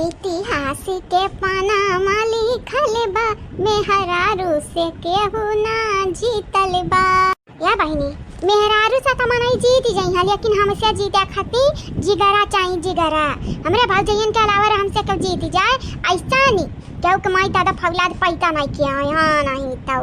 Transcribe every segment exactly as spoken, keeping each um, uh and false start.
इतिहास के पन्ना मा लिखल बा, मेहरारू से केहू ना जीतल बा। या बहिनी, मेहरारू से त मनई जीत जइहाँ, लेकिन हमसे जीते खातिर जिगरा चाही, जिगरा। हमरे भौजइयन के अलावा हमसे केहू जीत जाए, अइसा नहीं। केहू के माई दादा फौलाद पैदा नहीं किया है, हाँ नहीं तो।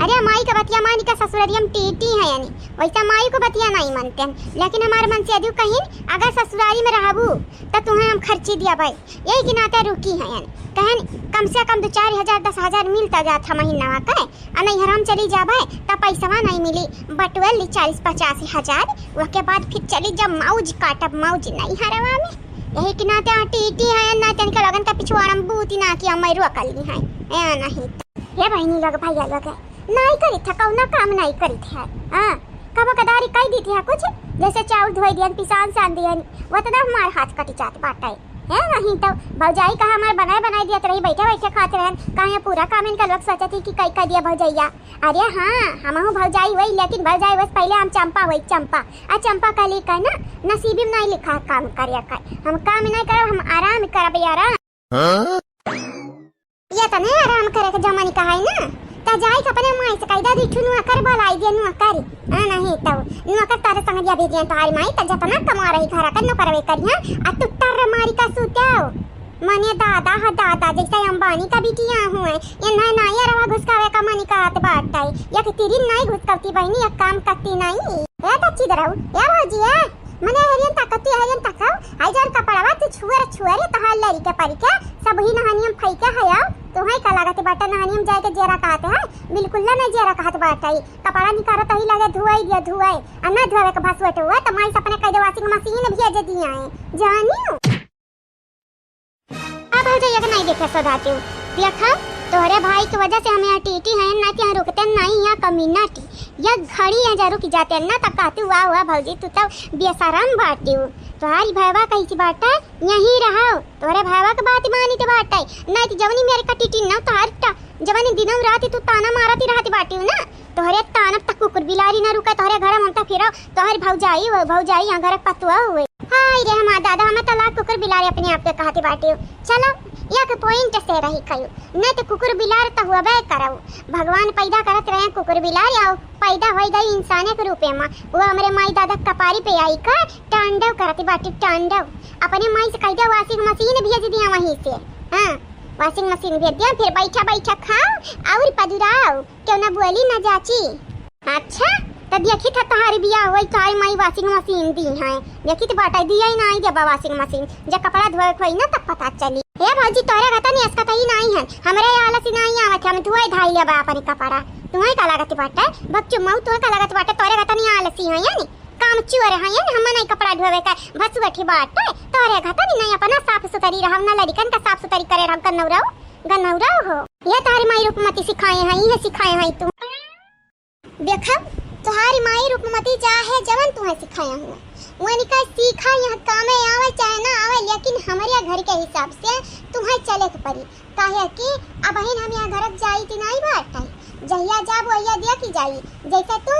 अरे माई के बतिया मानी का ससुररिया में टीटी है यानी, वैसा माई को बतिया नहीं मानते हैं। लेकिन हमारे मन से यदि कहीं अगर ससुरारी में रहबू, त तुहें हम खर्ची दिया भाई। यही के नाते रुकी हैं यानी। कहन कम से कम दो चार हजार, दस हजार मिलता जात है महीना का, आ नैहर हम चली जाबे, त पैसवा नहीं मिली, बटुए ली चालीस पचास हजार, ओके बाद फिर चली जब मौज काटब, मौज नैहरवा में। यही के नाते आटी इटी है, ना तनिका लगन का पिछुआड़म बूती ना कि हम रोकली हैं, ए नहीं। हे बहिनी लोग, भैया लोग, नहीं करित है, कौनो काम नहीं करित है। हाँ, कबो कदारी कह दी थी कुछ, जैसे चाउर धोई दियन, पिसान सान दियन, वतना हमार हाथ कट जात बाटे। हे नहीं तो भौजाई का हमार बनाए बनाए दियत रही, बैठे बैठे खात रहन। कहाँ ये पूरा काम इनका लोग सोचत ही कि कई कर दिया भौजैया। अरे हाँ, हमहू भौजाई वही, लेकिन भौजाई बस पहले हम चंपा वही, चंपा। आ चंपा कहली का ना, नसीबी में नहीं लिखा काम करे का। हम काम नहीं करब, हम आराम करब, आराम। हाँ? ये तने आराम करे के जमानी का है ना, त जाई के अपने माई से कह दे, "दू ठू नौकर बोलाई दे, नौकर।" आ नहीं तो नौकर तारे संग दिया भेजिए तोहारी माई, त जतना कमा रही घर का नौकरवे करिया, आ तू टर मारी का सूते हो। मने दादा ह दादा, जैसे अंबानी का बिटिया हुए, ये ना, ना ये रवा घुसकावे का मनी का हाथ बाटै, एक तिरिन नहीं घुसकवती बहिनी, एक काम करती नहीं। ए बच्ची दरऊ, ए भौजी, ए, मने हरियन ताकती, हरियन ताकाओ, आई जौन कपड़वा तू छुअर, छुअर, तहार लड़ी के परी के, सब ही नहानियम फई के है, आओ, तुम्हें का लागत बाटे नहानियम जाए के जेरा कहते हैं, बिल्कुल ना नहीं जेरा कहत बाटे, कपड़ा निकारो तही लगे धुआई दिया, धुआई, आ ना धुआवे के भसुअट हुआ, त माई से अपने कह दे washing machine भेज दिया है, जानियो। अब भौजैया के नहीं देखे सदाते हो। देखा, तोहरे भाई के वजह से हम यहाँ टीटी हैं, ना कि यहाँ रुकते नहीं, यहाँ कमी ना टी। या घड़ी यहाँ जरूर की जाते हैं ना, तब कहती, "वाह, वाह भौजी, तू तो बेशरम बाटी हो। तोहारी भैवा कैसी बाटा, यहीं रहो, तोहरे भैवा के बात मानी के बाटा, नहीं तो जवनी मेरे का टीटी ना, तोहार टा-, जवनी दिनों रात तू ताना मारती रहती बाटी हो ना।" तोहरे तानब तक कुकुर बिलारी ना रुके, तोहरे घर में हम तक फिरो, तोहर भौजाई हो, भौजाई यहाँ घर के पतुआ हुए। हाय रे हमार दादा, हमें तलाक कुकुर बिलारी अपने आप के कहती बाटी हो। चलो, एक point से रही कयू, नहीं तो कुकुर बिलार तो हुआ बे करो। भगवान पैदा करत रहे कुकुर बिलार, या पैदा हो गई इंसाने के रूपे में, वो हमरे माई दादा के कपारी पे आई का तांडव करती बाटी, तांडव। अपने माई से कह दिया washing machine भेज दिया वहीं से, हाँ, washing machine भेज दिया, फिर बैठा बैठा खाओ और पदुराओ। क्यों ना बोली ना जाची। अच्छा, त देखी था तोहारी बियाह होई, तोहारी माई washing machine दी हैं। देखी त बाटा दिया ही ना आई जब washing machine, जब कपड़ा धोए के होई ना तब पता चली। हे भौजी, तोरे घता नहीं असकत ही नहीं है, हमरे आलसी नहीं आवत है, हम धोए धाई लेबा अपन कपड़ा। तुम्हें का लागत बाटे बच्चू मऊ, तुम्हें का लागत बाटे, तोरे घता नहीं आलसी है यानी काम चोर है यानी, हम नहीं कपड़ा धोवे का बस बैठी बाटे। तोरे घता नहीं, नहीं अपना साफ सुथरी रहब ना लड़िकन का साफ सुथरी करे रहब, गन्नौराओ, गन्नौराओ हो। ये तोहरी माई रूपमती सिखाए हैं, ये सिखाए हैं तू। देखा, तोहारी माई रूपमती चाहे जवन तुहे सिखाया हुआ, वो इनका सीखा यहाँ कामे आवे चाहे ना आवे, लेकिन हमरे घर के हिसाब से तुहे चले के पड़ी, काहे कि अबहिन हम यहाँ घर जाई कि नहीं बाटे, जहिया जाब वहिया देखी जाई। जैसे तू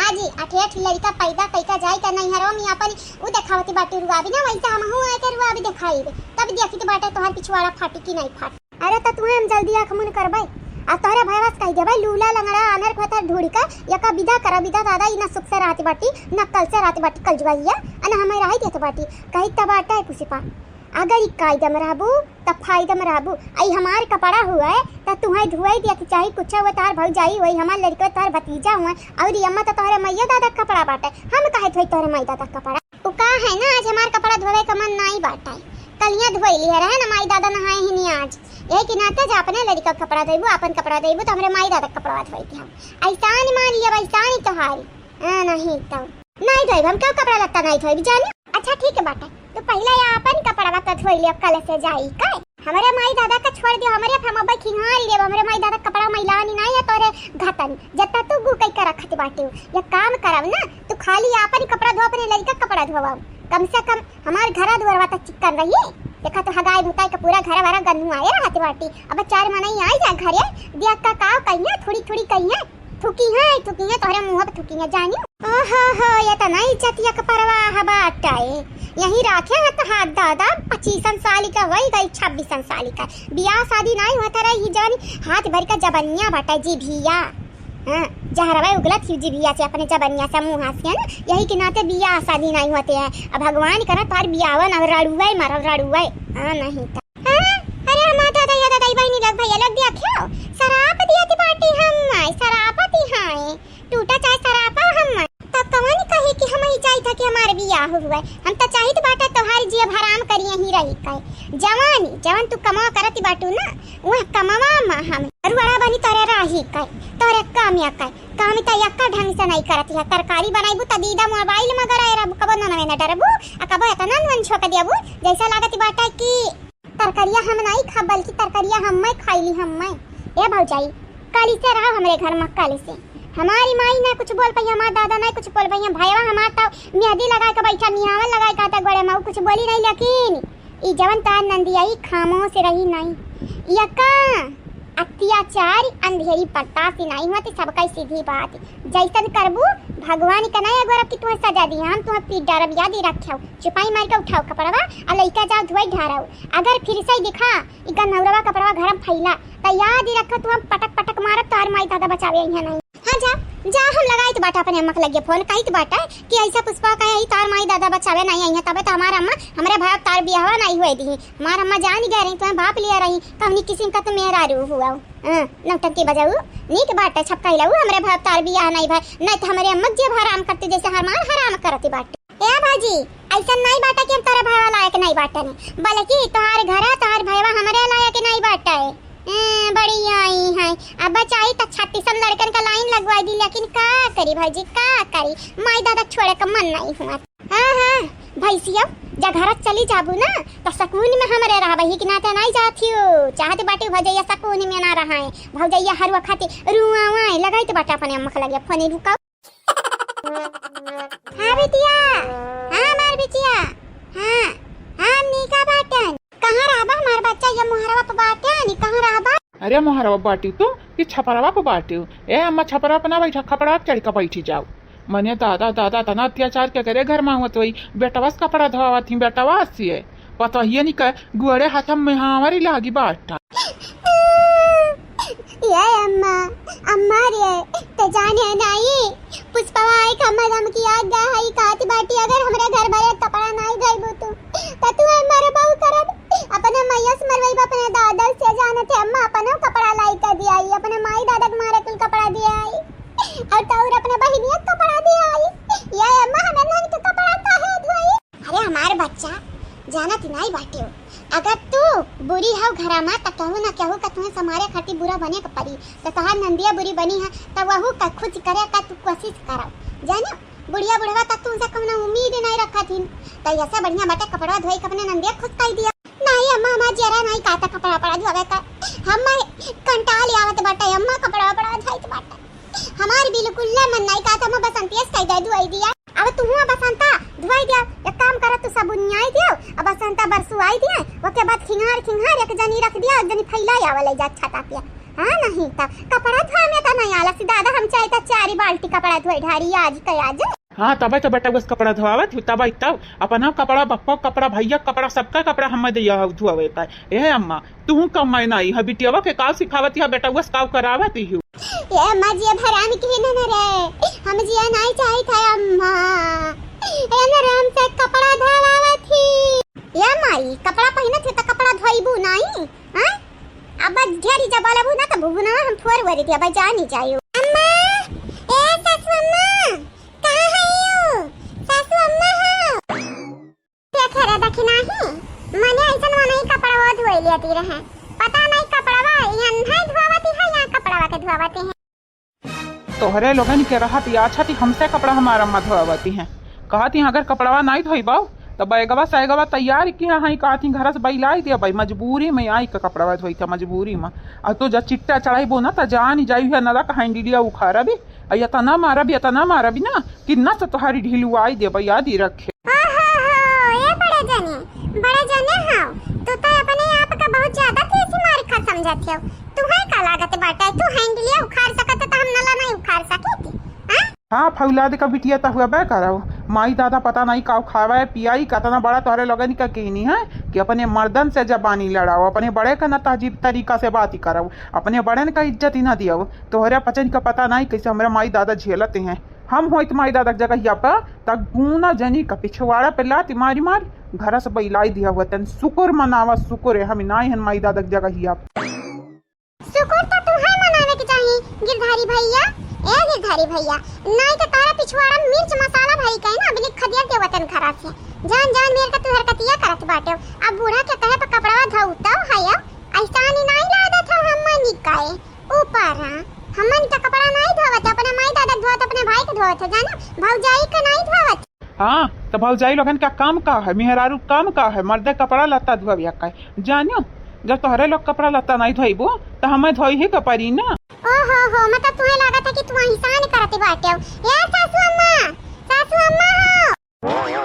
आज अठेठ लड़का पैदा कइका जाई का नैहरों में अपन उ देखावती बाटी रुआबी ना, वैसे हमहू आए के रुआबी देखाई, तब देखी तो बाटे तोहार पिछवाड़ा फाटी कि नहीं फाटी। अरे त तुहे हम जल्दी आँख मुन करबै। आ तोहरे भयवा से कह देबै, लूला लंगड़ा आनर खोतर ढूढ़ी का, यका विदा करा, विदा दादा, ई ना सुख से रहत बाटी, ना कल से रहत बाटी, कल जुआइया, आ ना हमें रही देत बाटी। कही त बाटे पुष्पा, अगर ई कायदम रहबू, त फायदम रहबू। आई हमार कपड़ा हुए, त तुहे धुआई दिया के चाही, कुछ हुए तोहर भौजाई हुई, हमार लड़का तोहर भतीजा हुए, और ई अम्मा त तोहरे मैया दादा के कपड़ा बाटे, हम काहे धोई तोहरे माई दादा के कपड़ा? उ का है ना, आज हमार कपड़ा धोवे का मन नाई बाटे। कलिया धोई लिहे रहे ना, माई दादा नहाए ही नहीं आज। यही के नाते जा अपने लड़का के कपड़ा धोइबू, अपन कपड़ा धोइबू, तो हमरे माई दादा के कपड़ा धोई के हम। ऐसा नहीं मान लिया, वैसा नहीं तोहारी। हाँ, नहीं तो। नहीं धोइब, हम क्यों कपड़ा लत्ता नहीं धोइब, जानी? अच्छा, ठीक है बाटे। तो पहले या अपन कपड़ा तो धोई लियो, कल से जाई का? हमरे माई दादा का छोड़ दियो, हमरे हम अब खिहारी लेब, हमरे माई दादा कपड़ा मैलानी नहीं है तोरे घतन, जत्ता तू गु कई के रखत बाटे। ये काम करब ना, तू खाली आपन कपड़ा धो, अपने लड़का कपड़ा धोवा, कम से कम हमार घरा दुआरवा त चिक्कन रही। देखा तो हगाई मुताई के पूरा घरा भरा गन्नू आए रहत बाटी। अब चार मनई आई जा घरे, दिया का काव कहिया, थोड़ी थोड़ी कहिया, थुकी है, थुकी है, तोहरे मुंह पे थुकी है, जानियो। ओहो हो, एतना इज्जतिया क परवाह बाटे। यही राखे हैं तो हाथ दादा, पच्चीसन साल का होई गई, छब्बीसन साल का। बियाह शादी नाई होत रही, जवन हाथ भर का जबनिया बाटे, जिभिया। हाँ, जहरवा उगलत ही जिभिया से, अपने जबनिया से, मुँह से, है ना? यही के नाते बियाह शादी नाई होते हैं। अब भगवान करत तोहार बियाहवा ना रड़ुए मरब, रड़ुए। हाँ, नहीं तो। हाँ, अरे हमार दादा या दादा, ई बहिनी लोग, भैया लोग, देखियो, सराप दियत बाटी हम, सरापत ही हैं। टूटा चाहे सरापा हम। तब कवन कही कि हम ही चाहित है कि हमार बियाह हुए। हम तो चाहित बाटा तोहार जियब हराम करिए ही रही कहे। जवानी, जवन तू कमा करत बाटू ना, वह कमवा में हम रुआड़ा बनी तोरे राही कहे, तोरे काम या कहे। काम तो यक्का ढंग से नहीं करत है। तरकारी बनाइबू त दीदा मोबाइल में गड़ाए रहबू, कबो ननवे न डरबू, आ कबो एतना नून झोंक देबू, जैसा लागत बाटा कि तरकरिया हम नाई खाब, बल्कि तरकरिया हम्मे खाइली, हम्मे। ए भौजाई, काली से रहो हमरे घर में, काली से। हमारी माई ना कुछ बोल पाई, हमार दादा ना कुछ बोल पाई, भैया हमार तो मेहंदी लगाए के बैठा, निहावन लगाए के आता गोड़े में, उ कुछ बोली नहीं, लेकिन ई जवन तार नंदिया, ई खामोश रही नहीं। ई का अत्याचार अंधेरी बर्दाश्त नहीं होती, सबका सीधी बात। जैसन करबू, भगवान का ना एगो रब की तुम्हें सजा दी, हम तुम्हें पीट डारब, याद ही रखियो। चुपाई मार के उठाओ कपड़वा, आ लइका जाओ धोई ढारो। अगर फिर से दिखा, ई गन्हौरवा कपड़वा घर में फैला, त याद ही रखो, तू हम पटक पटक मारब, तोहार माई दादा बचावे अइहें नहीं। हाँ जा, जा, हम लगाइत बाटा अपने अम्मा के लगे फोन, कहित बाटा कि ऐसा पुष्पा कहे, "ई तोहार माई दादा बचावे नहीं अइहें, तबे तो हमार अम्मा, हमरे भाई तार बियाहवा नहीं हुए दी। हमार अम्मा जान गए रही, तुम्हें भाप लिया रही, कौनी किस्म का तुम मेहरारू हुआ।" हाँ, नौटंकी बजाऊ, नीक बाटे, छपकाई लाऊ, हमरे भाई तार बियाह नहीं भाई, नहीं तो हमरे अम्मा के जेब हराम करती, जैसे हमार हराम करती बाटे। ए भौजी, ऐसन नहीं बाटे कि हम तोरे भाई लायक नहीं बाटे, बल्कि तोहार घर, तोहार भैया हमरे लायक नहीं बाटे। ए, बड़ी आई है। अब चाही त छत्तीसन लड़कन का लाइन लगवा दी, लेकिन का करी भौजी, का करी? माई दादा छोड़े का मन नहीं हुआ। हाँ, हाँ, भैंसिया, जा घर चली जाबू ना, त सकून में हमरे रहबही के नाते नहीं जाथियो। चाहत बाटी भौजैया सकून में ना रहाए। भौजैया हर वक्त रुआवाए, लगाइत बाटे अपने अम्मा के लगे फोन, रुकाओ। हाँ बिटिया, हाँ हमार बिटिया, हाँ, हम नीका बाटन। कहाँ रहबा हमार बच्चा, ये मोहरवा पे बाटे, नी कहाँ रहबा? अरे मोहरवा बाटी तू कि छपरवा पे बाटी? ए अम्मा, छपरवा पे ना बैठा, खपड़वा पे चढ़ के बैठी जाओ। मने दादा, दादा, तना अत्याचार के करे घर में होत होई, बेटवा से कपड़ा धोवावत ही, बेटवा से। पतोहिए निकर गोड़े हाथ में हमारी लागी बाटा। ये अम्मा, अम्मा रे, ते जाने नाई, पुष्पवा आई का मदम की आग गा हई, कहत बाटी, "अगर हमरा घर भरे कपड़ा नाई धोइबू तू, त तू है मरबऊ करब।" अपने मैया से मरवाई, अपने दादा से जानत है अम्मा, अपने कपड़ा लाई कर दिया आई, अपने माई दादा के मारे कुल कपड़ा दिया आई, और तो और अपने बहिनिया के कपड़ा दिया आई। ये अम्मा, हमें नन के कपड़ा काहे धोई? अरे हमार बच्चा, जानत नाई बाटे हो, अगर तू बुरी हव घरा मा, त केहू ना केहू का तुम्हें संभारे खातिर बुरा बने के पड़ी। त तोहार नंदिया बुरी बनी है, त वहू का खुश करे का तू कोशिश करो, जानो? बुढ़िया बुढ़वा तक तुमसे कौनो उम्मीद नहीं रखत हिन, त ऐसे बढ़िया बाटे कपड़ा धोई के अपने नंदिया खुश कर दिया। नहीं अम्मा, हमार जरा नहीं कहता कपड़ा वपड़ा धोवे का, हम कंटाल आवत बाटे अम्मा, कपड़ा वपड़ा धोइत बाटे। हमार बिल्कुल मन नहीं कहता, हम बसंतिया से कह दे धोई दिया। अब तू हुआ बसंता धोई दिया, एक काम कर, तू साबुन आई दियो, अब बसंता बरसू आई दिया, ओके बाद खिंगार खिंगार एक जनी रख दिया, एक जनी फैला आवा ले जा छाता पिया। हाँ, नहीं त कपड़ा धोए में त नहीं आलस दादा, हम चाहे त चारी बाल्टी कपड़ा धोए ढारी आज के आज। हाँ, तबे तो बेटा बस कपड़ा धोआवत ही, तबे तब अपना कपड़ा, बप्पा कपड़ा, भैया कपड़ा, सबका कपड़ा हम दिया हो धोवे का। ए अम्मा, तू कम मैं नहीं है, बिटियावा के काव सिखावत है, बेटा बस काव करावत ही। ए अम्मा जी, अब हराम के न न रे, हम जिया नहीं चाहत है अम्मा। ए न रे, हमसे कपड़ा धोआवत ही। ए माई, कपड़ा पहिनत है त कपड़ा धोइबू नहीं, हाँ? अब ढेरी जब बोलबू ना त भुगुना हम फोर वरी दिया, अब जानी जायू। अम्मा, ए सासू अम्मा, कहाँ है यू? सासू अम्मा हो। देखे रे, देखी नाही, मने ऐसन वो नहीं कपड़वा धोए लेती रहे। पता नहीं कपड़वा यहाँ नहीं धोवती है, यहाँ कपड़वा के धोवती है। तोहरे लोगन के रहत या छती हमसे कपड़ा हमार अम्मा धोवती हैं। कहती हैं, "अगर कपड़वा नहीं धोइबो, त बैगवा सैगवा तैयार किया हैं," कहती, "घर से बैलाई देबै, मजबूरी में आई के कपड़वा धोई के, मजबूरी में।" और तू जब चिट्टा चढ़ाइबो ना, त जान जाई है नरक हैंडिलिया उखाड़बी। आ एतना मारब, एतना मारब ना कि नस तोहारी ढिलुआई देबे, याद ही रखे। हो, हो, हो, ए बड़े जने, बड़े जने हो, तू तो अपने आप का बहुत ज्यादा तीसी मार खा समझत हो। तुहे का लागत बाटे, तू हैंडलिया उखाड़ सकत त हम नला नहीं उखाड़ सकी थी, हाँ? हाँ, फौलाद का बिटिया त हुआ बे करौ। माई दादा पता नहीं का खावे पियाई, कतना बड़ा तोहरे लोगन का कहनी है कि अपने मर्दन से जबानी लड़ाओ, अपने बड़े का ना तहजीब तरीका से बात ही करौ, अपने बड़न का इज्जत ही ना दियो। तोहरे पचन का पता नहीं कैसे हमरा माई दादा झेलते हैं। हम होइत माई दादा के जगहिया पर त गूना जनी का पिछवाड़ा पे लात मारी मारी घर से बैलाई दिया हुआ तन। शुक्र मनावा, शुक्र है हम नाई हन माई दादा के जगहिया पर। शुक्र त तुहे मनावे के चाही गिरधारी भैया। ए गिरधारी भैया, नाई के तोहरा पिछवाड़ा में मिर्च मसाला भरी कहीं ना, अबले खदिया के वतन खरा से। जान जान मेर का तू हरकतिया करत बाटे। अब बूढ़ा के कहे पर कपड़वा धौतौ है, अब ऐसा नहीं नाई लागत हो हमनी काए। ऊपर हाँ, हमन का कपड़ा नाई धोवत, अपने माई दादा के धोवत, अपने भाई के धोवत है, जाना, भौजाई के नाई धोवत। हाँ, त भौजाई लोगन का काम का है? मेहरारू काम का है? मर्दे कपड़ा लत्ता धोवे का है, जानो? जब तोहरे लोग कपड़ा लत्ता नाई धोइबो, त हमें धोई ही के परी ना। ओ हो हो, मतलब तुहे लागत है कि तू एहसान करत बाटे हो। ए सासू अम्मा, सासू अम्मा हो।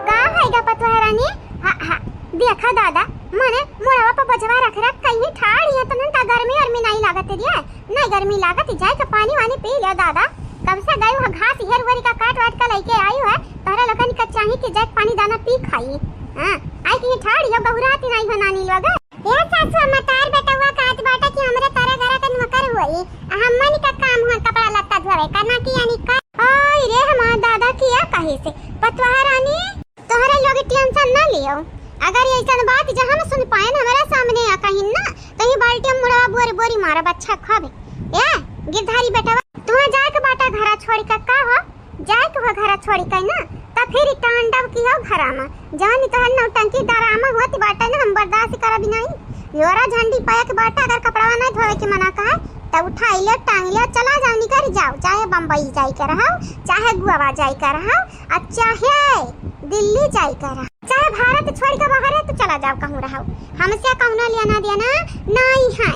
का है गा पतोह रानी? हा, हा, देखा दादा, मने मोड़वा पर बजवा रख रख कहीं ठाड़ ये तो नहीं ता गर्मी उर्मी नहीं लागत रे। नहीं गर्मी लागत, जाए के पानी वानी पी लियो दादा। कब से गई हो घास हेर वेर का काट वाट का लेके आई है, तोहरा लोगन का चाही कि जाए के पानी दाना पी खाई। हाँ, आई कि ठाड़ ये बहुरात नहीं हो नानी लोग। ए सासु, मतार बेटवा कहत बाटे कि हमरे तोरे घरे के नौकर होई, आ हमन का काम हो कपड़ा लत्ता धोवे का, ना कि यानी का? ओए रे हमार दादा किया कहे से, पतोह रानी, तोहरे लोग टेंशन ना लियो। अगर ऐसन बात जे हम सुन पाएन हमरे सामने आ कहिन ना, कहीं बाल्टी में मुड़वा बोरी बोरी मारब, अच्छा खाबे। ए गिरधारी बेटवा, तुहा जाए के बाटा घरा छोड़ के का हो? जाए के हो घरा छोड़ी कहीं ना, त फिर ई तांडव की हो घरा में। जौन तोहर नौटंकी डरामा होत बाटे ना, हम बर्दाश्त करब नहीं। योरा झंडी पाए के बाटे, अगर कपड़वा नहीं धोवे के मना कहे, त उठाई ले, टांग ले, चला जाओ, निकल जाओ, चाहे बम्बई जाए के रहो, चाहे गोवा जाए के रहो, आ चाहे दिल्ली जाए के रहो, चाहे भारत छोड़ के बाहर है तो चला जाओ, कहूँ रहो, हमसे कौनो लेना देना नहीं है।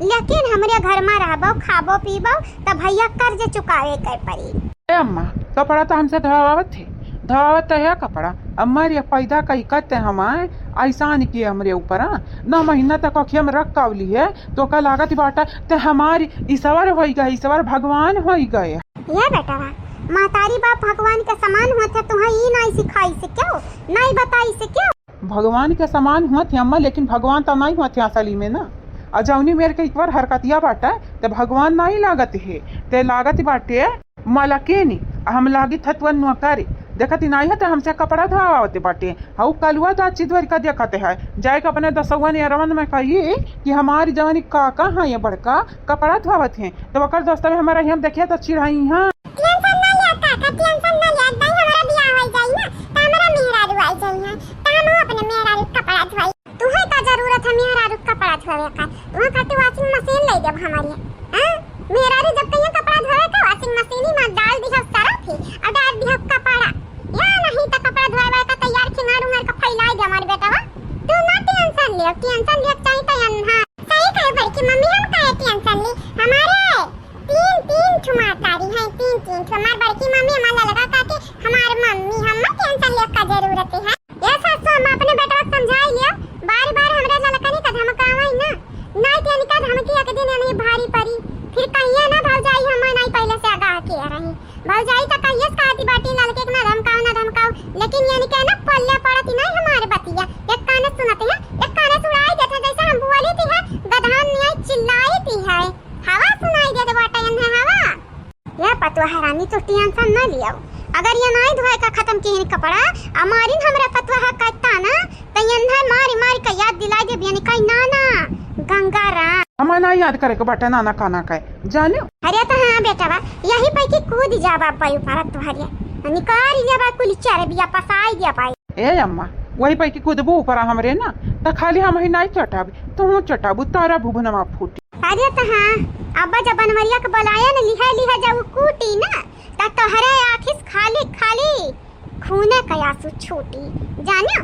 लेकिन हमरे घर में रहबो, खाबो, पीबो, त भैया कर्ज चुकावे के पड़ी। ए अम्मा, कपड़ा तो हमसे धोवावत है, धोवावत तो है कपड़ा। अम्मा रे, पैदा कई करते हमारे ऐसान किए हमरे ऊपर, हाँ? नौ महीना तक अखिया में रख कावली है, तो का लागत बाटा ते हमारी ईश्वर होई गए, ईश्वर भगवान होई गए। ये बेटवा, महतारी बाप भगवान के समान होत है, तुहे ई नाई सिखाई से क्यों, नाई बताई से क्यों? भगवान के समान होत है अम्मा, लेकिन भगवान तो नाई होत है असली में ना। और जौनी मेर के इतवर हरकतिया बाटे, ते भगवान नाई लागत है, ते लागत बाटे मलकेनी, आ हम लागित हतुअन नौकरे। देखत ही नाई है, ते हमसे कपड़ा धोवावत बाटे। हऊ कलुआ तो अच्छी द्वारिका देखत है, जाए के अपने दसौवन एरवन में कही कि हमारी जवानी काका हैं ये बड़का, कपड़ा धोवत हैं। तो ओकर दोस्त में हमारा हम देखिए तो चिढ़ाई हैं। टेंशन ना लिया काका, टेंशन ना लिया, एक दाई हमारा बियाह हो जाई ना, त हमारा मेहरारू आ जाई है, त हम अपने मेहरारू के कपड़ा धोई। तुहे का जरूरत है मेहरारू के कपड़ा धोवे का? तुहे खातिर washing machine ले देब हमारी। हाँ? मेहरारू जब कहिए कपड़ा धोवे का, washing machine में डाल दिया सरफ ही और डाल दिया कपड़ा। या नहीं तो कपड़ा धोए वाला का तैयार खिंगार उंगार का फैला दे हमारे बेटवा। तू ना टेंशन लियो, टेंशन लियो चाहिए तो यन्हा। सही कहे बड़की मम्मी, हम काहे टेंशन ली? हमारे तीन, तीन ठो महतारी हैं, तीन, तीन ठो। हमार बड़की मम्मी, हमार ललका काकी, हमार मम्मी, हम टेंशन लेवे का जरूरत है। ए सासु, हम अपने बेटवा के समझाई लियो, बार बार हमरे ललकनी का धमकावा ही ना, नहीं तो इनका धमकी एक दिन इन्हें भारी पड़ी, फिर कहिए ना भौजाई हम नहीं पहले से आगाह किए रही। भौजाई तो कहिए से कहती बाटी ललके के ना धमकाओ, ना धमकाओ, लेकिन इनके ना पल्ले पड़ती नहीं हमारे बतिया, एक काने सुनते हैं, एक काने सुनाई देते हैं, जैसे हम बोली थी है, गधान नहीं चिल्लाई थी है। हवा सुनाई देत बाटे एन्हे हवा। या पतोह रानी, तू टेंशन ना लियो। अगर ये नाई धोए का खत्म किहिन कपड़ा, आ मारिन हमरे पतोह का ताना, त एन्हे मारी मारी का याद दिलाई देब, यानी कहीं ना ना, गंगा राम। हमार ना याद करे के बाटे नाना काना का, जानो? अरे त हाँ बेटवा, यही पै की कूद जाबा पै ऊपर तोहरे। निकाल लेबा कुल चरबिया पसाई देबा। ए अम्मा, वही पै की कूदबू ऊपर हमरे ना, त खाली हम ही नाई चटाबी, तू चटाबू, तारा भुभनवा फूटी। अरे त हाँ, अब्बा जब बनवरिया के बोलाया न लिहा लिहा जाऊ कूटी ना, त तोहरे आँखी से खाली खाली खूने के आंसू छूटी। जानो,